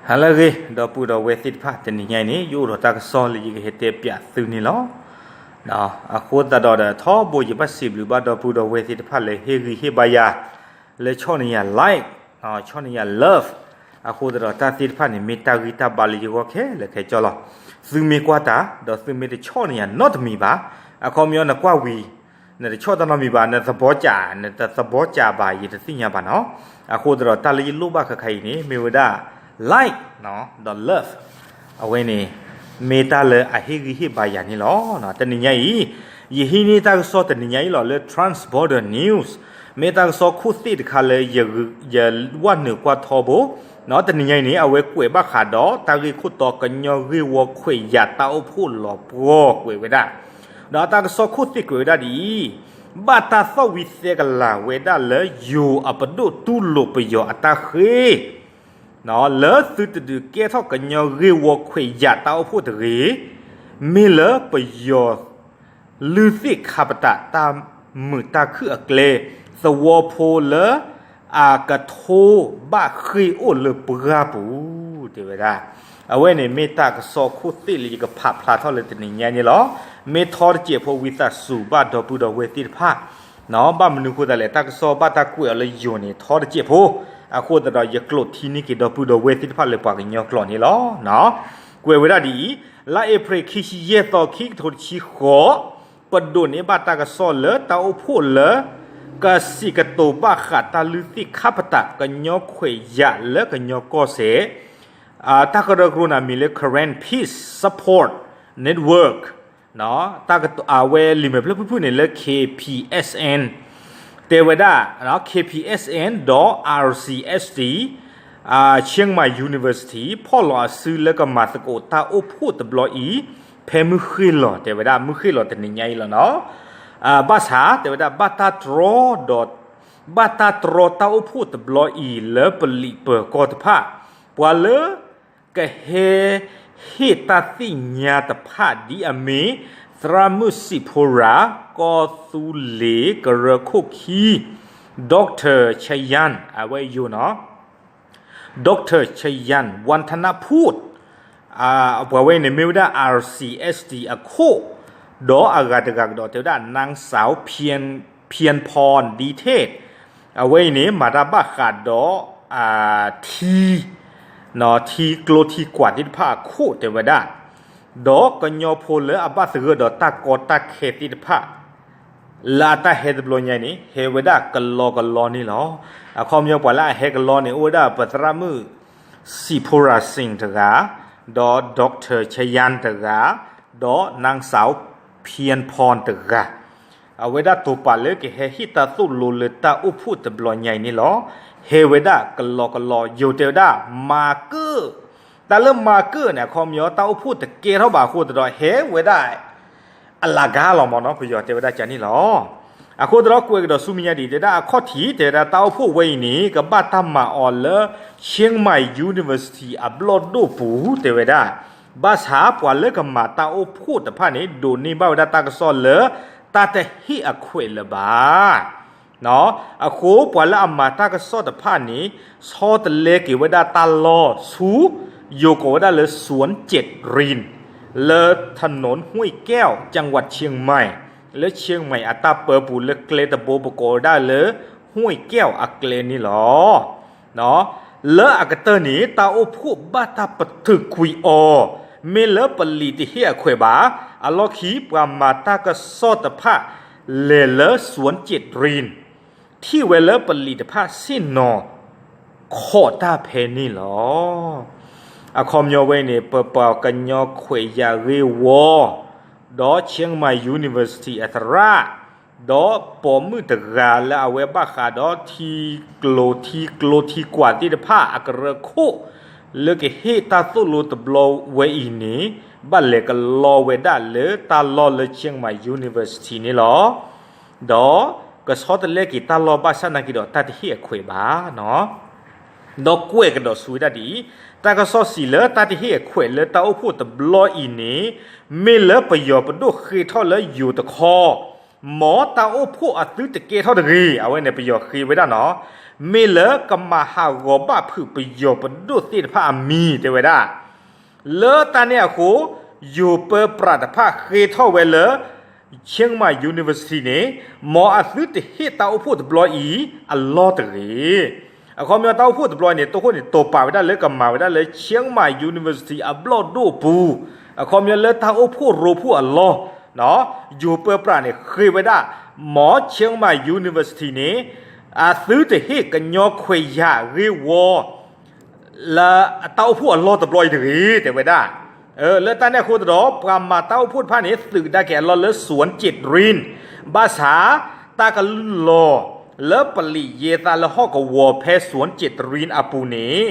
ဟါလၢအဂ့ၤ ဒီပုၢ်ဒီဝဲၢ်သ့ၣ်တဖၣ်, တနံၤညါအံၤန့ၣ် ယအိၣ်ဒီးတၢ်ကစီၣ်လၢယကဟဲတဲပၠးသုန့ၣ်လီၤ. အဃိသတးဒီး ထီဘိယဘၣ်စံးဘျုးဘၣ်ဒီပုၢ်ဒီဝဲၢ်သ့ၣ်တဖၣ်လၢဟ့ၣ်ဂံၢ်ဟ့ၣ်ဘါယၤ လၢဆီၣ်န့ၢ်ယၤ like, ဆီၣ်န့ၢ်ယၤ love. အဃိသတးဒီး တၢ်သ့ၣ်တဖၣ်န့ၣ် မ့ၢ်တၢ်ဂံၢ်တၢ်ဘါလၢယဂီၢ်ခဲလၢာ်ခဲဆ့လီၤ. သုမ့ၢ်ကွၢ်တၢ် ဒီးသုမ့ၢ်တဆီၣ်န့ၢ်ယၤနီတမံၤဘၣ်, အခီပညီနကွၢ်ဝံၤ နတဆီၣ်တၢ်နီတမံၤဘၣ်, နသဘောကျ, နတသဘောကျဘၣ် ယတသ့ၣ်ညါဘၣ်နီၤ. အဃိသတးဒီး တၢ်လၢယလိၣ်ဘၣ်ဃးခါအံၤန့ၣ် မ့ၢ်ဝဲဒၣ် like ဒီး love. အဝဲန့ၣ် မ့ၢ်တၢ်လၢအဟ့ၣ်ဂံၢ်ဟ့ၣ်ဘါယၤန့ၣ်လီၤ. တနံၤညါအံၤ ယဟံးန့ၢ်တၢ်ကစီၣ်တနံၤညါအံၤလီၤ လၢ Trans Border News, မ့ၢ်တၢ်ကစီၣ်ခိၣ်သ့ၣ်တခါလၢ ယဝဲနုာ်ကွၢ်ထီဘိ တနံၤညါအံၤန့ၣ် အဝဲကွဲးဘၣ်ဃးဒီး တၢ်ဂ့ၢ်ခိၣ်တီ ကညီဂ့ၢ်ဝီခွဲးယာ်တၢ်အိၣ်ဖှိၣ်လီၤပှီၢ်ကွဲးဝဲဒၣ်, ဒီးတၢ်ကစီၣ်ခိၣ်သ့ၣ်ကွဲးဝဲဒၣ်ဒ်အံၤ, ဘၣ်တၢ်သီၣ်ဝံၤသဲကလၤဝဲဒၣ်လၢယိၤအပဒိၣ်တူၢ်လိာ်ပယီၤအတၢ်ဃ့ လၢသုတဒုးကဲထီၣ်ကညီဂ့ၢ်ဝီခွဲးယာ်တၢ်အိၣ်ဖှိၣ်တဂ့ၤ, မ့ၢ်လၢပယီၤ လုၢ်သ့ၣ်ခါပတာ်တၢ်မုာ်တၢ်ခုၣ်အကျဲ, သဝီဖိလၢအကထိဘၣ်ဃ့ၢ်အိၣ်လၢပှၢ်ပူၤ တဲဝဲဒၣ်. အဝဲန့ၣ်မ့ၢ်တၢ်ကစီၣ်ခိၣ်သ့ၣ်လၢယကဖးဖျါထီၣ်လၢတနံၤညါန့ၣ်လီၤ. မ့ၢ်ထီတစဲးဖိဝံသးစူၤဘၣ်ဒီပုၢ်ဒီဝဲၢ်သ့ၣ်တဖၣ် ဘၣ်မနုၤအဃိသတးလဲၣ်, တၢ်ကစီၣ်ဘၣ်တၢ်ကွဲးအီၤလၢယိၤန့ၣ် ထီတစဲးဖိ, အဃိသတးဒီးယကျိးထံန့ၢ်က့ၤဒီပုၢ်ဒီဝဲၢ်သ့ၣ်တဖၣ်လၢပှၤကညီကျိာ်န့ၣ်လီၤ. ကွဲးဝဲဒၣ်ဒ်အံၤ, လါအ့ဖြ့ၣ်ခံဆံယဲၢ်သီ ခံကထိတဆံဃိး, ပဒိးန့ၢ်ဘၣ်တၢ်ကစီၣ်လၢတၢ်အိၣ်ဖှိၣ်လၢ ကစံးကတိၤဘၣ်ဃးတၢ်လုၢ်သ့ၣ်ခါပတာ်ကညီခွဲးယာ်လၢကညီကီၢ်စဲၣ် တၢ်ကရၢကရိန့ၣ်မံၤလၢ Karen Peace Support Network, အဝဲလံာ်မဲာ်ဖျၢၣ်ဖုၣ်ဖုၣ်န့ၣ်လၢ K P S N, တဲဝဲဒၣ် K P S N ဒီး R C S T, Chiang Mai University ဖီၣ်လီၤအစုလၢကမၤသကိးတၢ်အိၣ်ဖှိၣ်တဘျီအံၤ ဖဲမုၢ်ဃ့ၢ်လီၤ တဲဝဲဒၣ် မုၢ်ဃ့ၢ်လီၤတနံၤညါအံၤလီၤနီၤ. ဘၣ်ဆၣ်တဲဝဲဒၣ် ဘၣ်တၢ်တြီဒီး ဘၣ်တၢ်တြီတၢ်အိၣ်ဖှိၣ်တဘျီအံၤလၢပလံာ်ပၢၤကီၢ်တဖၣ်, ပှၤလၢကဟဲဟ့ၣ်တၢ်သ့ၣ်ညါတဖၣ်ဒ်အမ့ၢ် သရၣ်မုၣ်စံးဖိရၤ ကီၢ်သူလ့ၤကရၢခိၣ်ခံ Doctor Chayan အဝဲယိၤနီၤ Doctor Chayan Wanthanaphut, ပှၤဝဲန့ၣ်မ့ၢ်ဝဲဒၣ် R C S T အခိၣ်, ဒီးအဂၤတဂၤကဒီးတဲဝဲဒၣ် နၢင်းစၢဝ် ဖၠၣ်ဖီၣ် ဒံထ့ၣ်, အဝဲအံၤန့ၣ် မၤတၢ်ဘၣ်ဃးဒီး ထံ ထံကျိထံကွၢ်သ့ၣ်တဖၣ်အခိၣ်တဲဝဲဒၣ်, ဒီးကညီဖိလၢအဘၣ်သဂၢၢ်ဒီးတၢ်ကီတၢ်ခဲသ့ၣ်တဖၣ် လၢအတၢ်ဟဲတဘျီညါအံၤန့ၣ် ဟဲဝဲဒၣ်ကလီကလီန့ၣ်လီၤ. အခီပညီပှၤလၢအဟဲကလီန့ၣ် အိၣ်ဝဲဒၣ်ပသရၣ်မုၣ် စံးဖိရၤစ့ၣ်တဂၤ, ဒီး Doctor Chayan တဂၤ, ဒီး နၢင်းစၢဝ် ဖၠၣ်ဖီၣ် တဂၤ, အဝဲဒၣ်တိာ်ပာ်လၢကဟဲဟ့ၣ်တၢ်သိၣ်လိလၢတၢ်အိၣ်ဖှိၣ်တဘျီညါအံၤန့ၣ်လီၤ. ဟဲဝဲဒၣ်ကလီကလီ ယိၤတဲဝဲဒၣ် မၤကၢၣ်, တၢ်လၢမၤကၢၣ်န့ၣ် အခီပညီတၢ်အိၣ်ဖှိၣ်တကဲထီၣ်ဘၣ်အဃိသတးဒီး ဟဲဝဲဒၣ် အလၤကါလီၤမ့ၢ်နီၤ ပယီၤတဲဝဲဒၣ်ကန့ၣ်လီၤ. အဃိသတးဒီးကွဲးကဒီးဆူမဲာ်ညါဒ်အံၤ တဲဒၣ်အခီၣ်ထံး တဲဝဲဒၣ်တၢ်အိၣ်ဖှိၣ်ဝဲအံၤန့ၣ် ကဘၣ်တၢ်မၤအီၤလၢ Chiang Mai University အဘျီၣ်ဒိၣ်ပူၤ တဲဝဲဒၣ်, ဘၣ်ဆၣ်ပှၤလၢကမၤတၢ်အိၣ်ဖှိၣ်တဖၣ်န့ၣ် ဒိးန့ၢ်ဘၣ်ဝဲဒၣ်တၢ်ကစီၣ်လၢ တၢ်တဟ့ၣ်အခွဲးလၢၤဘၣ် အဃိပှၤလၢအမၤတၢ်ကစီၣ်တဖၣ်န့ၣ် ဆီတလဲက့ၤဝဲဒၣ်တၢ်လီၢ်ဆူ ယိၤကိးဝဲဒၣ်လၢ စွၣ်ကၠ့ၣ်ရံၣ် လၢ ถนนห้วยแก้ว จังหวัดเชียงใหม่ လၢ Chiang Mai အတၢ်ပၢပူၤလၢကျဲတဘိပကိးဝဲဒၣ်လၢ ห้วยแก้ว အကျဲန့ၣ်လီၤ. လၢအကတၢၢ်န့ၣ် တၢ်အိၣ်ဖှိၣ်ဘၣ်တၢ်ပတုာ်ကွံာ်အီၤ မ့ၢ်လၢပလံာ်တဟ့ၣ်အခွဲးဘၣ်. အလီၢ်ခံ ပှၤမၤတၢ်ကစီၣ်တဖၣ် လဲၤလၢ စွၣ်ကၠ့ၣ်ရံၣ် ထံၣ်ဝဲလၢပလံာ်တဖၣ်ဆ့ၣ်နီၤ ခိးတၢ်ဖဲန့ၣ်လီၤ. အခီပညီဝဲန့ၣ် ပပှၤကညီခွဲးယာ်ဂ့ၢ်ဝီ ဒီး Chiang Mai University အသရၣ် ဒီးပိာ်မုၣ်တဂၤလၢအဝဲဘၣ်ဃးဒီးထံကျိထံကျိထံကွၢ်သ့ၣ်တဖၣ်အကရၢခိၣ် လၢကဟ့ၣ်တၢ်သိၣ်လိတဘျီဝဲအံၤန့ၣ် ဘၣ်လဲၤကလီဝဲဒၣ်လၢတၢ်လီၢ်လၢ Chiang Mai University န့ၣ်လီၤ. ဒီးကဆီတလဲက့ၤတၢ်လီၢ်ဘၣ်ဆၣ်နာ်က့ၤဒီးတၢ်တဟ့ၣ်အခွဲးဘၣ် ဒီးကွဲးကဒီးဆူဝဲဒၣ်ဒ်အံၤ, တၢ်ကစီၣ်စံးလၢတၢ်တဟ့ၣ်အခွဲးလၢတၢ်အိၣ်ဖှိၣ်တဘျီအံၤန့ၣ် မ့ၢ်လၢပယီၤပဒိၣ်ဃ့ထီၣ်လၢယိၤတခီ, မ်တၢ်အိၣ်ဖှိၣ်အသုတကဲထီၣ်တဂ့ၤ, အဝဲန့ၣ်ပယီၤဃ့ဝဲဒၣ်နီၤ. မ့ၢ်လၢကမၤဟးဂီၤဘၣ်ဖုးပယီၤပဒိၣ်သ့ၣ်တဖၣ်အမံၤ တဲဝဲဒၣ်. လၢတၢ်န့ၣ်အဃိ ယိၤပၢပြးတဖၣ်ဃ့ထီၣ်ဝဲလၢ Chiang Mai University န့ၣ် မ်အသုတဟ့ၣ်တၢ်အိၣ်ဖှိၣ်တဘျီအံၤအလီၢ်တဂ့ၤ. အခီပညီတၢ်အိၣ်ဖှိၣ်တဘျီအံၤန့ၣ် တိခိၣ်န့ၣ် တိာ်ပာ်ဝဲဒၣ်လၢကမၤဝဲဒၣ်လၢ Chiang Mai University အဘျီၣ်ဒိၣ်ပူၤ, အခီပညီလၢတၢ်အိၣ်ဖှိၣ်ရိဖှိၣ်အလီၢ် ယိၤပၢပြးန့ၣ် ဃ့ဝဲဒၣ် မ် Chiang Mai University န့ၣ် အသုတဟ့ၣ်ကညီခွဲးယာ်ဂ့ၢ်ဝီ လၢအတၢ်အိၣ်ဖှိၣ်အလီၢ်တဘျီအံၤတဂ့ၤ တဲဝဲဒၣ်. လၢတၢ်န့ၣ်အဃိတဒီး ပှၤမၤတၢ်အိၣ်ဖှိၣ်တဖၣ်န့ၣ် သုးကဒါက့ၤအလီၢ်လၢ စွၣ်ကၠံးတရံၣ် ဘၣ်ဆၣ် တၢ်ကလုၢ်လီၤ လၢပလံးယဲသးလၢဟီၣ်ကဝီၤဖဲ စွၣ်ကၠံးတရံၣ် အပူၤန့ၣ်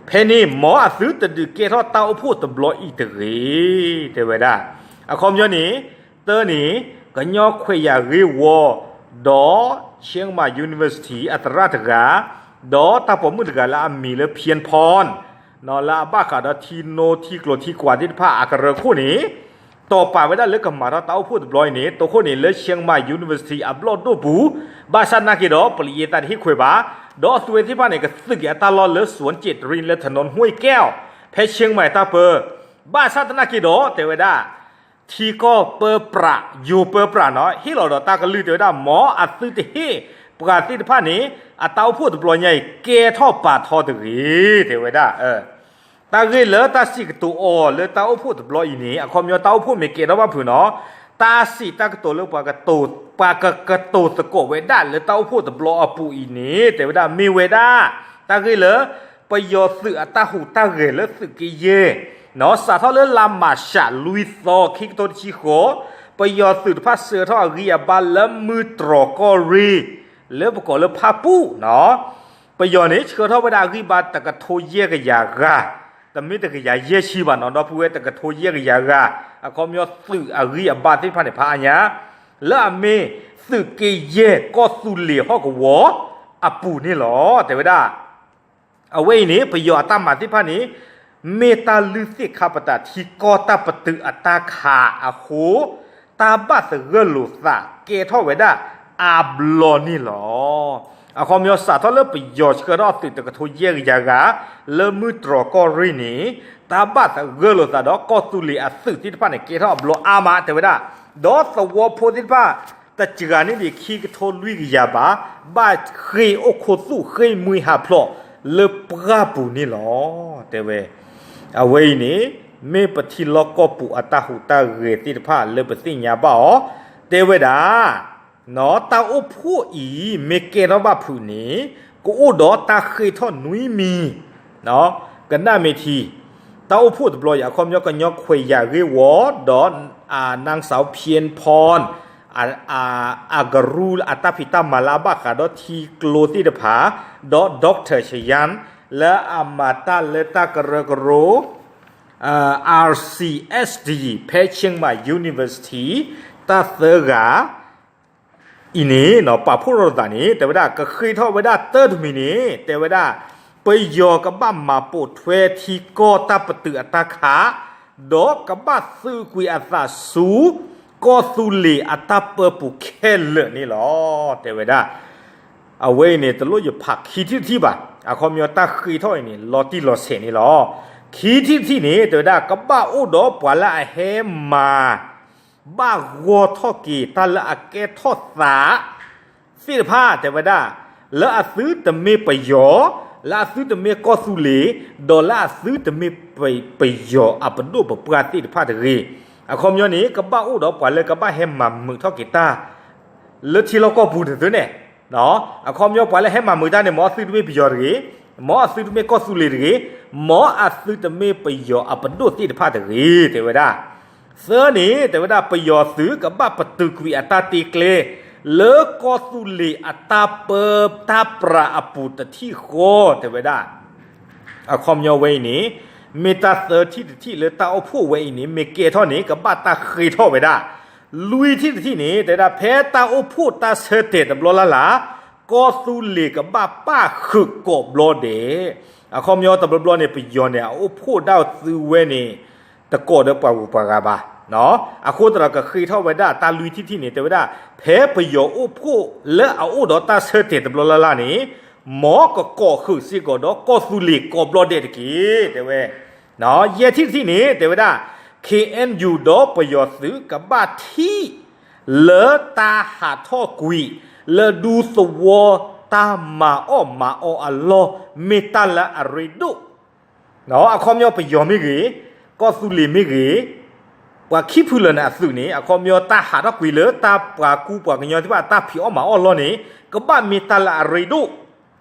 ဖဲန့ၣ် မ်အသုတဒုးကဲထီၣ်တၢ်အိၣ်ဖှိၣ်တဘျီအံၤတဂ့ၤ တဲဝဲဒၣ်. အခီပညီန့ၣ် တၢန့ၣ် ကညီခွဲးယာ်ဂ့ၢ်ဝီ ဒီး Chiang Mai University အသရၣ်တဂၤ ဒီးတၢ်ပိာ်မုၣ်တဂၤလၢအမံၤလၢ ဖၠ့ၣ်ဖီၣ် လၢအဘၣ်ဃးဒီးထံနိထံကျိထံကွၢ်သ့ၣ်တဖၣ်အကရၢခိၣ်န့ၣ် တိာ်ပာ်ဝဲဒၣ်လၢကမၤထီၣ်တၢ်အိၣ်ဖှိၣ်တဘျီအံၤန့ၣ် တိခိၣ်န့ၣ်လၢ Chiang Mai University အဘျီၣ်ဒိၣ်ပူၤ, ဘၣ်ဆၣ်သနာ်က့ဒီး ပလံးယဲသးတဟ့ၣ်ခွဲးဘၣ်, ဒီးအသုဝဲသ့ၣ်တဖၣ်န့ၣ် ကသုးက့ၤအတၢ်လီၢ်လၢ စွၣ်ကၠံးတရံၣ် လၢ ถนนห้วยแก้ว ဖဲ เชียงใหม่ တၢ်ပၢ ဘၣ်ဆၣ်သနာ်က့ဒီး တဲဝဲဒၣ် ထံကီၢ်ပၢပြး ယိၤပၢပြးနီၤ ဟ့ၣ်လီၤဒီးတၢ်ကလုၢ်တဲဝဲဒၣ် မ်အသုတဟ့ၣ်ပှၤသ့ၣ်တဖၣ်န့ၣ် အတၢ်အိၣ်ဖှိၣ်တဘျီညါအံၤ ကဲထီၣ်ပာ်ထီတဂ့ၤ တဲဝဲဒၣ်. တၢ်ဂ့ၢ်လၢတၢ်စံးကတိၤအီၤလၢတၢ်အိၣ်ဖှိၣ်တဘျီအံၤန့ၣ် အခီပညီတၢ်အိၣ်ဖှိၣ်မ့ၢ်ကဲထီၣ်ဘၣ်ဖုးနီၤ တၢ်စံးတၢ်ကတိၤလၢပှၤကတိၤ ပှၤကကတိၤသကိးဝဲဒၣ်လၢတၢ်အိၣ်ဖှိၣ်တဘျီအပူၤအံၤန့ၣ် တဲဝဲဒၣ်မ့ၢ်ဝဲဒၣ် တၢ်ဂ့ၢ်လၢ ပယီၤသုးအတၢ်ဟူးတၢ်ဂဲၤလၢသုးက့ယဲၢ် စးထီၣ်လၢလါမၢ်ၡး လွံၢ်သီ ခံကထိတဆံဃိး ပယီၤသုးတဖၣ်ဆှၢထီၣ်အဂံၢ်အဘါလၢမုၢ်တြီၤကီၢ်ရ့ၣ် လၢပကိးလၢဖၣ်ပူၣ်နီၤ ပယီၤန့ၣ် ဆှၢထီၣ်ဝဲဒၣ်အဂံၢ်ဘါတကထိယဲၢ်ကယၤဂၤ, တမ့ၢ်တကယၤယဲၢ်ဆံဘၣ်နီၤ ဒီပုၢ်ဝဲၢ် တကထိယဲၢ်ကယၤဂၤ, အခီပညီသုးအဂံၢ်အဘါသ့ၣ်တဖၣ်န့ၣ် ဖးအါညါ လၢအမ့ၢ်သုးက့ယဲၢ်ကီၢ်သူလ့ၤဟီၣ်ကဝီၤအပူၤန့ၣ်လီၤ တဲဝဲဒၣ်. အဝဲအံၤန့ၣ် ပယီၤအတၢ်မၤသ့ၣ်တဖၣ်န့ၣ် မ့ၢ်တၢ်လုၢ်သ့ၣ်ခါပတာ်ထံကီၢ်တၢ်ပတုာ်အတၢ်ခးအဃိ တၢ်ဘၣ်သဂၢၢ်လိာ်သးကဲထီၣ်ဝဲဒၣ်အါဘျီန့ၣ်လီၤ. အခီပညီစးထီၣ်လၢပယီၤဆှၢထီၣ်အသုးတကထိယဲၢ်ကယၤဂၤ လၢမုၢ်တြီၤကီၢ်ရ့ၣ်န့ၣ် တၢ်ဘၣ်သဂၢၢ်လိာ်သးဒီးကီၢ်သူလ့ၤအသုးသ့ၣ်တဖၣ်န့ၣ် ကဲထီၣ်အါဘျီအါမး တဲဝဲဒၣ်. ဒီးသဝီဖိသ့ၣ်တဖၣ် တစှၤန့ၢ်ဒံးခံကထိလွံၢ်ကယၤဘၣ်, ဘၣ်ဃ့ၢ်အိၣ်ခိးသူၣ်ဃ့ၢ်မှံဟးဖျိးလၢပှၢ်ပူၤန့ၣ်လီၤ တဲဝဲ. အဝဲအံၤန့ၣ် မ့ၢ်ပထံလီၢ်ကီၢ်ပူၤအတၢ်ဟူးတၢ်ဂဲၤသ့ၣ်တဖၣ်လၢပသ့ၣ်ညါဘၣ်အီၤ တဲဝဲဒၣ် တၢ်အိၣ်ဖှိၣ်အံၤ မ့ၢ်ကဲထီၣ်ဘၣ်ဖုးန့ၣ် ကအိၣ်ဒီးတၢ်ဃ့ၢ်ထီၣ်နွံမံၤ ကနၣ်မ့ၢ်ထံ တၢ်အိၣ်ဖှိၣ်တဘျီအံၤ အခီပညီကညီခွဲးယာ်ဂ့ၢ်ဝီ ဒီး နၢင်းစၢဝ်ဖၠ့ၣ်ဖီၣ် အကရူၢ်အတၢ်ဖံးတၢ်မၤလၢအဘၣ်ဃးဒီးထံကျိသ့ၣ်တဖၣ် ဒီး Doctor Shayan လၢအမၤတၢ်လၢတၢ်ကရၢကရိ RCSD ဖဲ Chiang Mai University တၢ်သၢဂၤ အံၤန့ၣ် ပာ်ဖှိၣ်ထီၣ်လိာ်သးန့ၣ် တဲဝဲဒၣ် ကဃ့ၢ်ထီၣ်ဝဲဒၣ်တၢတမံၤန့ၣ် တဲဝဲဒၣ် ပယီၤကဘၣ်မၤပိာ်ထွဲထံကီၢ်တၢ်ပတုာ်အတၢ်ခး ဒီးကဘၣ်သုးကွံာ်အသးဆူ ကီၢ်သူလ့ၤအတၢ်ပၢပူၤခဲလၢာ်န့ၣ်လီၤ တဲဝဲဒၣ်. အဝဲအံၤန့ၣ် တလိၣ်ယဖးခံထံၣ်တထံၣ်ဘၣ်. အခီပညီတၢ်ဃ့ၢ်ထီၣ်အံၤန့ၣ် လီၤတံၢ်လီၤဆဲးန့ၣ်လီၤ. ခံထံၣ်တထံၣ်န့ၣ် တဲဝဲဒၣ် ကဘၣ်အိၣ်ဒီးပှၤလၢအဟဲမၤ ဘၣ်ဂီၢ်ထီၣ်က့ၤတၢ်လၢအကဲထီၣ်သး သ့ၣ်တဖၣ် တဲဝဲဒၣ် လၢအသုတမ့ၢ်ပယီၤ, လၢအသုတမ့ၢ်ကီၢ်သူလ့ၤ, ဒီးလၢအသုတမ့ၢ်ပယီၤအပဒိၣ်ပပှၢ်သ့ၣ်တဖၣ်တဂ့ၤ. အခီပညီန့ၣ် ကဘၣ်အိၣ်ဒီးပှၤလၢကဘၣ်ဟဲမၤမုာ်ထီၣ်က့ၤတၢ် လၢထံလီၢ်ကီၢ်ပူၤန့ၣ်သုန့ၣ်, အခီပညီပှၤလၢဟဲမၤမုာ်တၢ်န့ၣ် မ်အသုတမ့ၢ်ပယီၤတဂ့ၤ, မ်အသုတမ့ၢ်ကီၢ်သူလ့ၤတဂ့ၤ, မ်အသုတမ့ၢ်ပယီၤအပဒိၣ်သ့ၣ်တဖၣ်တဂ့ၤ တဲဝဲဒၣ်. သၢန့ၣ် တဲဝဲဒၣ် ပယီၤသုးကဘၣ်ပတုာ်ကွံာ်အတၢ်တ့ကျဲ လၢကီၢ်သူလ့ၤအတၢ်ပၢတၢ်ပြးအပူၤတထံၣ်ဃီ တဲဝဲဒၣ်. အခီပညီဝဲအံၤန့ၣ် မ့ၢ်တၢ်သၢထံၣ်တထံၣ်လၢတၢ်အိၣ်ဖှိၣ်ဝဲအံၤန့ၣ် မ့ၢ်ကဲထီၣ်န့ၣ် ကဘၣ်တၢ်ဃ့ၢ်ထီၣ်ဝဲဒၣ်. လွံၢ်ထံၣ်တထံၣ်န့ၣ် တဲဝဲဒၣ် ဖဲတၢ်အိၣ်ဖှိၣ်တၢ်ဆၢတဲာ်တဘျီလၢ်လၢ် ကီၢ်သူလ့ၤကဘၣ်ပၣ်ဃုာ်ကိးဘျီဒဲး. အခီပညီတဘျီဘျီန့ၣ် ပယီၤန့ၣ် အအိၣ်ဖှိၣ်ဒၣ်သုဝဲန့ၣ် တကိးဒီးပှၤဂုၤပှၤဂၤဘၣ်. အဃိသတးဒီးကဃ့ၢ်ထီၣ်ဝဲဒၣ်တၢ်လွံၢ်ထံၣ်တထံၣ်န့ၣ် တဲဝဲဒၣ် ဖဲပယီၤအိၣ်ဖှိၣ်လၢအအိၣ်ဒီးတၢ်ဆၢတဲာ်တဘျီလၢ်လၢ်န့ၣ် မ်ကကိးဃုာ်စ့ၢ်ကီးဒီးကီၢ်သူလ့ၤကိးဘျီဒဲးတက့ၢ် တဲဝဲ. ယဲၢ်ထံၣ်တထံၣ်န့ၣ် တဲဝဲဒၣ် ခ့ၣ်အဲၣ်ယူၣ် ဒီးပယီၤသုး ကဘၣ်ထံၣ်လၢတၢ်ဟးထီၣ်ကွံာ် လၢဒူသဝီတၢ်မၤအီၣ်မၤအီအလီၢ် မ့ၢ်တၢ်လၢအရ့ဒိၣ် အခီပညီပယီၤမ့ၢ်ဂ့ၤ, ကီၢ်သူလ့ၤမ့ၢ်ဂ့ၤ, ပှၤခံဖုလၢာ်န့ၣ်အသုးန့ၣ် အခီပညီတၢ်ဟးထီၣ်ကွံာ်လၢတၢ်ပှၤကူပှၤကညီသ့ၣ်တဖၣ်အတၢ်ဖံးအီၣ်မၤအီၣ်အလီၢ်န့ၣ် ကဘၣ်မ့ၢ်တၢ်လၢအရ့ဒိၣ်.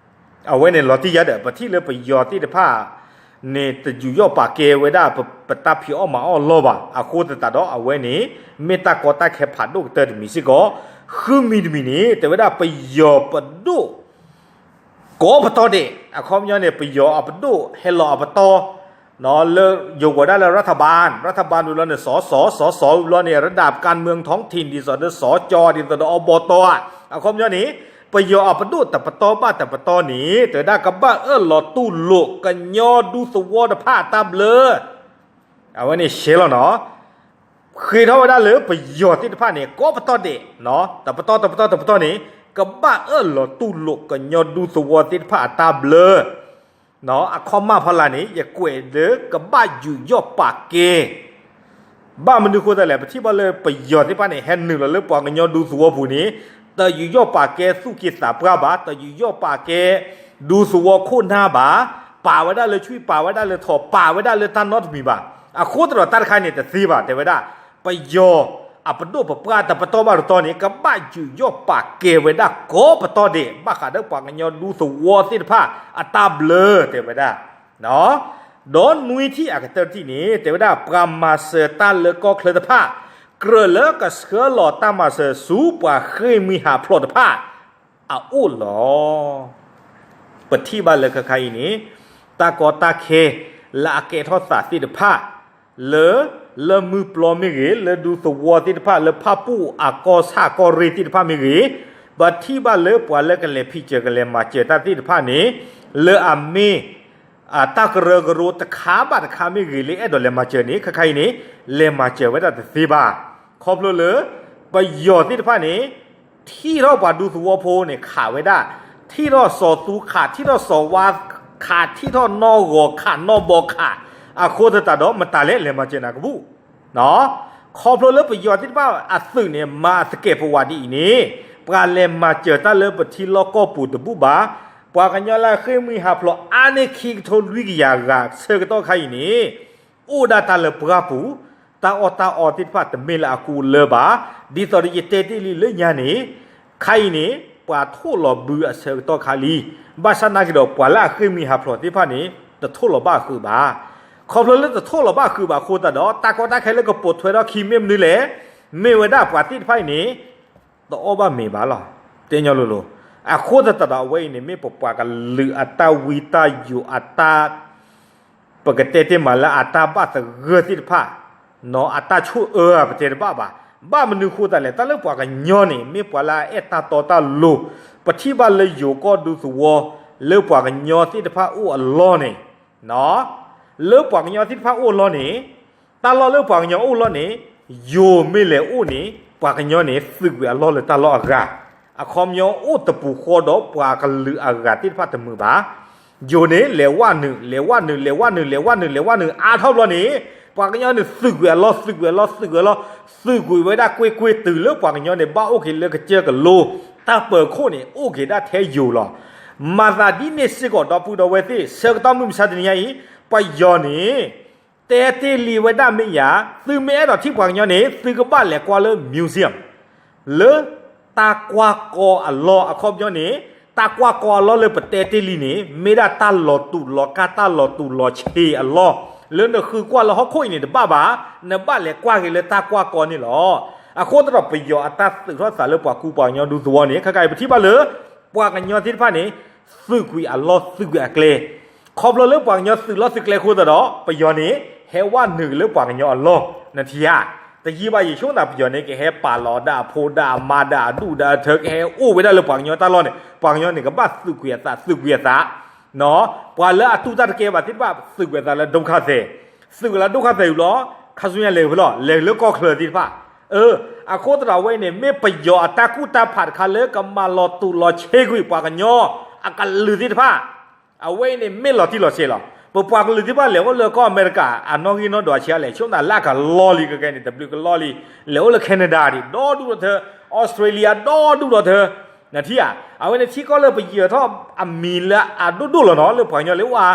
အဝဲန့ၣ်လီၤတံၢ်ယါဒီး ပထံၣ်လၢပယီၤသ့ၣ်တဖၣ်န့ၣ် တယူးယီၣ်ပာ်ကဲဝဲဒၣ်ပတၢ်ဖံးအီၣ်မၤအီၣ်အလီၢ်ဘၣ်. အဃိသတးဒီးအဝဲန့ၣ် မ့ၢ်တၢ်ကီတၢ်ခဲဖးဒိၣ်ကတၢၢ်တမံၤစ့ၢ်ကီး. ဃုမံၤတမံၤန့ၣ် တဲဝဲဒၣ်ပယီၤပဒိၣ် ကိးပတီၢ်ဒဲး, အခီပညီန့ၣ် ပယီၤအပဒိၣ်ဟဲလီၤအပတီၢ်, လၢယိၤဝဲဒၣ်လၢ ရၤထဘၢၣ်, ရၤထဘၢၣ်ဝံၤဘျီန့ၣ် စီၤစီၤ စီၤစီၤဝံၤဘျီန့ၣ် ရဒၣ်ကၣ်မၢၣ်ထီၣ်ထံၣ် ဒ်သိးဒီးစီၤကၠီ ဒ်သိးဒီးအဘီတီၢ်ဧါ. အခီပညီန့ၣ် ပယီၤအပဒိၣ်တပတီၢ်ဘၣ်တပတီၢ်န့ၣ် တဲဝဲဒၣ်ကဘၣ်အၢၣ်လီၤတူၢ်လိာ်ကညီဒူသဝီတဖၣ်အတၢ်ဘျၢ အဝဲန့ၣ်ရှဲလီၤနီၤ. ဃ့ထီၣ်ဝဲဒၣ်လၢပယီၤသ့ၣ်တဖၣ်န့ၣ် ကိးပတီၢ်ဒဲး, တပတီၢ်တပတီၢ်တပတီၢ်န့ၣ် ကဘၣ်အၢၣ်လီၤတူၢ်လိာ်ကညီဒူသဝီသ့ၣ်တဖၣ်အတၢ်ဘျၢ အခီမးဖီလာ်န့ၣ် ယကွဲးလၢကဘၣ်ယူးယီၣ်ပာ်ကဲ ဘၣ်မနုၤဃိသတးလဲၣ်, ပထံၣ်ဘၣ်လၢပယီၤသ့ၣ်တဖၣ်န့ၣ် ဟဲနုာ်လီၤလၢပှၤကညီဒူသဝီပူၤန့ၣ် တယူးယီၣ်ပာ်ကဲသူၣ်က့သးပှၢ်ဘၣ်, တယူးယီၣ်ပာ်ကဲဒူသဝီခိၣ်နၢ်ဘၣ်, ပာ်ဝဲဒၣ်လၢဆွံၣ် ပာ်ဝဲဒၣ်လၢထိး ပာ်ဝဲဒၣ်လၢတၢ်နီတမံၤဘၣ်. အဃိသတးဒီးတၢ်တခါန့ၣ်တသ့ဘၣ် တဲဝဲဒၣ် ပယီၤအပဒိၣ်ပပှၢ်တပတီၢ်ဘၣ်တပတီၢ်န့ၣ် ကဘၣ်ယူးယီၣ်ပာ်ကဲဝဲဒၣ်ကိးပတီၢ်ဒဲး ဘၣ်ဃးဒီးပှၤကညီဒူသဝီသ့ၣ်တဖၣ်အတၢ်ဘျၢ တဲဝဲဒၣ် ဒီးနွံထံၣ်အကတၢၢ်တထံၣ်န့ၣ် တဲဝဲဒၣ်ပှၤမၤစၢၤတၢ်လၢကီၢ်ချၢတဖၣ် ကြၢးလၢကဆှၢလီၤတၢ်မၤစၢၤဆူပှၤဃ့ၢ်မှံဟးဖျိးတဖၣ်အအိၣ်လီၤ. ပထံၣ်ဘၣ်လၢခဲခါအံၤန့ၣ် တၢ်ကီတၢ်ခဲလၢအကဲထီၣ်သးသ့ၣ်တဖၣ် လၢ လၢမုၢ်ပျီမ့ၢ်ဂ့ၤ, လၢဒူသဝီသ့ၣ်တဖၣ် လၢဖၣ်ပူၣ်အကီၢ်ဆၣ်ကီၢ်ရ့ၣ်သ့ၣ်တဖၣ်မ့ၢ်ဂ့ၤ, ပထံၣ်ဘၣ်လၢပှၤလၢကလဲၤဖံးစၢၤကလဲၤမၤစၢၤတၢ်သ့ၣ်တဖၣ်န့ၣ် လၢအမ့ၢ် တၢ်ကရၢကရိတခါဘၣ်တခါမ့ၢ်ဂ့ၤ လၢအဲၣ်ဒိးလဲၤမၤစၢၤန့ၣ် ခဲခါအံၤန့ၣ် လဲၤမၤစၢၤဝဲဒၣ်တသ့ဘၣ်. ခီဖျိလၢ ပယီၤသ့ၣ်တဖၣ်န့ၣ် ထံၣ်ထီၣ်ပှၤဒူသဝီဖိန့ၣ် ခးဝဲဒၣ်, ထံၣ်ထီၣ်စီၤသူခး, ထံၣ်ထီၣ်စီၤဝါခး, ထံၣ်ထီၣ်နီၢ်ဂီၤခးနီၢ်ဘီခး, အဃိသတးဒီးမတၤလဲၣ်လဲၤမၤစၢၤနၤကဘူၣ် ခီဖျိလၢပယီၤသ့ၣ်တဖၣ်အသုးန့ၣ် မၤသကဲးပဝးဒ်အံၤန့ၣ် ပှၤလဲၤမၤစၢၤတၢ်လၢပထံလီၢ်ကီၢ်ပူၤတဘူၣ်ဘၣ်. ပှၤကညီလၢအဃ့ၢ်မှံဟးဖျိးအါန့ၢ်ခံကထိလွံၢ်ကယၤဂၤဆၢကတီၢ်ခါအံၤန့ၣ် အိၣ်ဒၣ်တၢ်လၢပှၢ်ပူၤ, တၢ်အီၣ်တၢ်အီသ့ၣ်တဖၣ်တမ့ၢ်လၢအကူအလၢဘၣ်. ဒ်သိးဒီးယတဲတ့ၢ်လံလၢညါန့ၣ် ခါအံၤန့ၣ် ပှၤထိၣ်လီၤဘုအဆၢကတီၢ်ခါလံ. ဘၣ်ဆၣ်နာ်က့ၤဒီး ပှၤလၢအဃ့ၢ်မှံဟးဖျိးသ့ၣ်တဖၣ်န့ၣ် တထိၣ်လီၤဘၣ်အဃုာ်ဘၣ်. ခီဖျိလၢတထိၣ်လီၤဘၣ်အဃုာ်ဘၣ်အဃိသတးဒီး တၢ်ကီတၢ်ခဲလၢကပိာ်ထွဲထီၣ်ခံမ့ၢ်မနုၤလဲၣ်, မ့ၢ်ဝဲဒၣ်ပှၤသ့ၣ်တဖၣ်အံၤန့ၣ် တအီၣ်ဘၣ်မ့ၤဘၣ်လီၤ. တဲညီလိၤလိၤ. အဃိသတးဒီးအဝဲအံၤန့ၣ် မ့ၢ်ပပှၤကလုာ်အတၢ်ဝံတၢ်ယိးအတၢ် ပကတဲတ့ၢ်မးလၢအတၢ်ဘၣ်သဂၢၢ်သ့ၣ်တဖၣ်, နီၢ် အတၢ်ဆိၣ်အၢပတဲတဘၣ်ဘၣ်. ဘၣ်မနုၤဃိသတးလဲၣ်, တၢ်လၢပှၤကညီန့ၣ် မ့ၢ်ပှၤလၢအအဲၣ်တၢ်တီတၢ်လိၤ, ပထံၣ်ဘၣ်လၢယိၤကီၢ်ဒူသဝီ လၢပှၤကညီသ့ၣ်တဖၣ်အိၣ်အလီၢ်န့ၣ်, လၢပှၤကညီသ့ၣ်တဖၣ်အိၣ်အလီၢ်န့ၣ်, တၢ်လီၢ်လၢပှၤကညီအိၣ်လီၢ်န့ၣ်, ယိၤမ့ၢ်လဲၤအိၣ်န့ၣ် ပှၤကညီန့ၣ် သုးကွံာ်အလီၢ်လၢတၢ်လီၢ်အဂၤ, အခီပညီအိၣ်တပူၤဃီဒီးပှၤကလုာ်အဂၤသ့ၣ်တဖၣ်တမုာ်ဘၣ်. ယိၤန့ၣ် လဲၤဝဲနုာ် လဲၤဝဲနုာ် လဲၤဝဲနုာ် လဲၤဝဲနုာ် လဲၤဝဲနုာ် အါထီၣ်ဘျီန့ၣ် ပှၤကညီန့ၣ် သုးကွံာ်အလီၢ် သုးကွံာ်အလီၢ် သုးကွံာ်အလီၢ် သုးကွံာ်ဝဲဒၣ်ကွ့ၢ်ကွ့ၢ်တုၤလၢပှၤကညီန့ၣ် ဘၣ်အိၣ်က့ၤလၢကစၢၢ်ကလိ, တၢ်ပၢၤခိၣ်န့ၣ် အိၣ်က့ၤဒၣ်ထဲယိၤလီၤ. မၤသးဒ်န့ၣ်စ့ၢ်ကီး ဒီပုၢ်ဒီဝဲၢ်သ့ၣ်, ဆၢကတီၢ်မုၢ်မဆါတနံၤညါအံၤ ပယီၤန့ၣ် တဲတ့ၢ်လံဝဲဒၣ်မ့ၢ်ယၤ, သုမ့ၢ်အဲၣ်ဒိးထံၣ်ပှၤကညီန့ၣ် သုကဘၣ်လဲၤကွၢ်လၢ museum လၢတၢ်ကွၢ်ကီအလီၢ် အခီပညီန့ၣ်, တၢ်ကွၢ်ကီအလီၢ်လၢပတဲတ့ၢ်လံန့ၣ် မ့ၢ်ဒၣ်တၢ်လီၤတူာ်လီၤကာ် တၢ်လီၤတူာ်လီၤဆ့အလီၢ်, လၢနဃုကွၢ်လၢဟီၣ်ခိၣ်အံၤန့ၣ်တဘၣ်ဘၣ်, နဘၣ်လဲၤကွၢ်က့ၤလၢတၢ်ကွၢ်ကီန့ၣ်လီၤ. အဃိသတးဒီးပယီၤအတၢ်သုးထီၣ်သးလၢပှၤကူပှၤကညီဒူသဝီန့ၣ် ခဲခါအံၤပထံၣ်ဘၣ်လၢ ပှၤကညီသ့ၣ်တဖၣ်န့ၣ် သုးကွံာ်အလီၢ်သုးကွံာ်အကျဲ, ခီဖျိလၢပှၤကညီသုးလီၢ်သုးကျဲအဃိသတးဒီး ပယီၤန့ၣ် ဟဲဝဲနုာ်က့ၤလၢပှၤကညီအလီၢ်, နထံၣ်ဧါ. တယံာ်ဘၣ်ယဆိကမိၣ်သး ပယီၤန့ၣ် ကဟဲပာ်လီၤဒၣ်အဖိဒၣ်အမါဒၣ်အဒူၣ်ဒၣ်အထၢ ကဟဲအိၣ်ဝဲဒၣ်လၢပှၤကညီတၢ်လီၢ်န့ၣ် ပှၤကညီန့ၣ် ကဘၣ်သုးကွံာ်အသး သုးကွံာ်အသး ပှၤလၢအတူၢ်တၢ်တကဲဘၣ်သ့ၣ်တဖၣ် သုးကွံာ်အသးလၢ ဒုက္ခသည်, သုးကွံာ်လၢ ဒုက္ခသည် ဝံၤလီၤ, ခါဆူညါလဲၤဝဲလီၤ, လဲၤလၢကီၢ်ချၢသ့ၣ်တဖၣ်. အဃိသတးဒီးအဝဲအံၤန့ၣ် မ့ၢ်ပယီၤအတၢ်ကူၣ်တၢ်ဖးတခါလၢကမၤလီၤတူာ်လီၤဆ့ကွံာ်ပှၤကညီ အကလုာ်သ့ၣ်တဖၣ် အဝဲအံၤန့ၣ်မ့ၢ်လီၤတံၢ်လီၤဆဲးလီၤ. ပပှၤကလုာ်သ့ၣ်တဖၣ်လဲၤအိၣ်လၢကီၢ်အမဲရကၤ အနီၣ်ဂံၢ်နီၣ်ဒွးဆံးအါလဲၣ်, ဆိကမိၣ်သးလၢအကလီလံ ကကဲန့ၣ် တဘျုးကလီလံ, လဲၤအိၣ်လၢ Canada ဒံး ဒီဒူၣ်ဒီးထၢ, Australia ဒီဒူၣ်ဒီးထၢ, နထံၣ်ဧါ, အဝဲန့ၣ်ထံကီၢ်လၢပယၢၤထီၣ်အမံၤလၢအဒိၣ်ဒိၣ်လီၤနီၤ လၢပှၤကညီလၢအိၣ်အါ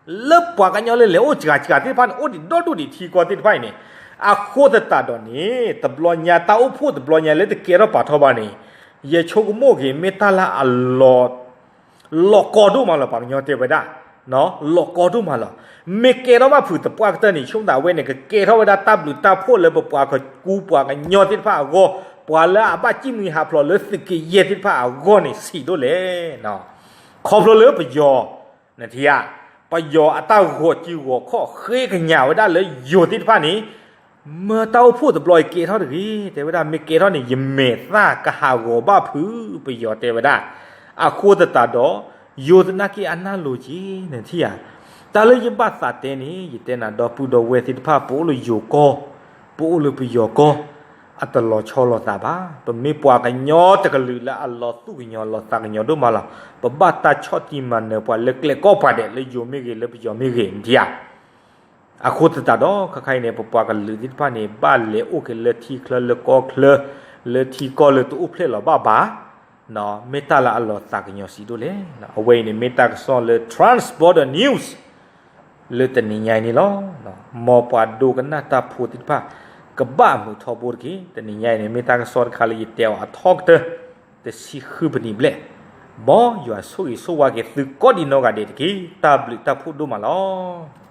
လၢပှၤကညီလၢလဲၤအိၣ်စှၤစှၤသ့ၣ်တဖၣ်န့ၣ် အိၣ်ဒံးဒီဒူၣ်ဒံးထံကီၢ်သ့ၣ်တဖၣ်အံၤန့ၣ်, အဃိသတးဒီးန့ၣ် တဘျီညါတၢ်အိၣ်ဖှိၣ်တဘျီညါလၢတကဲထီၣ်ပာ်ထီၣ်ဘၣ်န့ၣ်, ယဆိကမိၣ်က့ၤ မ့ၢ်တၢ်လၢအလီၤ လီၤကီဒိၣ်မးလီၤ ပှၤကညီတဲဝဲဒၣ်, လီၤကီဒိၣ်မးလီၤ. မ့ၢ်ကဲထီၣ်ဘၣ်ဖုးသပှၢ်ကတၢၢ်န့ၣ် ဆိကမိၣ်သးအဝဲန့ၣ် ကကဲထီၣ်ဝဲဒၣ်တၢ်ဘျုးတၢ်ဖှိၣ်လၢပပှၤကူပှၤကညီသ့ၣ်တဖၣ်အဂီၢ်, ပှၤလၢအဘၣ်စံၣ်မှံဟးဖျိးလၢသုးက့ယဲၢ်သ့ၣ်တဖၣ်အဂီၢ်န့ၣ် ဆံးဒိၣ်လဲၣ်. ခီဖျိလၢပယီၤ နထံၣ်ဧါ, ပယီၤအတၢ်ဂီၤစုဂီၤခီၣ်ဃ့ကညးဝဲဒၣ်လၢယိၤသ့ၣ်တဖၣ်န့ၣ်, မၢတၢ်အိၣ်ဖှိၣ်တဘျီအံၤကဲထီၣ်တဂ့ၤ, တဲဝဲဒၣ် မ့ၢ်ကဲထီၣ်န့ၣ် ယမဲာ်သၣ်ကဟးဂီၤဘၣ်ဖုး ပယီၤတဲဝဲဒၣ်. အဃိသတးဒီး ယိၤသနာ်က့အနၢ်လိၤက့ၤ နထံၣ်ဧါ. တၢ်လၢယဘၣ်သးတဲန့ၣ် ယတဲနၤဒီပုၢ်ဒီဝဲၢ်သ့ၣ်တဖၣ် ပအိၣ်လၢယိၤကီၢ်, ပအိၣ်လၢပယီၤကီၢ်, အတလီၤဆီလိာ်သးဘၣ်. ပမ့ၢ်ပှၤကညီတကလုာ်လၢအလီၤသူၣ်ကညီၤလီၤသးကညီၤဒိၣ်မးလီၤ. ပဘၣ်တၢ်ဆီၣ်တံၢ်မၤနၢၤပှၤလၢကျဲကိးပှၤဒဲး လၢယိၤမ့ၢ်ဂ့ၤ လၢပယီၤမ့ၢ်ဂ့ၤ နထံၣ်ဧါ. အဃိသတးဒီး ခါခါအံၤန့ၣ် ပပှၤကလုာ်သ့ၣ်တဖၣ်န့ၣ် ဘၣ်လဲၤအိၣ်က့ၤလၢထံချၢလၢကီၢ်ချၢ, လၢထံကီၢ်လၢတအိၣ်ဖျဲၣ်လီၤဘၣ်ဘၣ်, မ့ၢ်တၢ်လၢအလီၤသးကညီၤစံးဒိၣ်လဲၣ်. အဝဲအံၤန့ၣ် မ့ၢ်တၢ်ကစီၣ်လၢ Transborder News လၢတနံၤညါအံၤန့ၣ်လီၤ. မ်ပှၤဒိကနၣ်တၢ်ဖိသ့ၣ်တဖၣ် ကဘၣ်မုာ်ထီဘိတက့ၢ်. တနံၤညါအံၤန့ၣ် မ့ၢ်တၢ်ကစီၣ်တခါလၢယတဲအီၤအထီကတၢၢ် တဆံဃုပနံၣ်ဘျဲၣ်, မ်ယွၤဆိၣ်ဂ့ၤဆိၣ်ဝါက့ၤသုကိးဒံးနီၢ်ဂၤဒဲးတက့ၢ်. တၢ်ဘျုးတၢ်ဖှိၣ်ဒိၣ်မးလီၤ.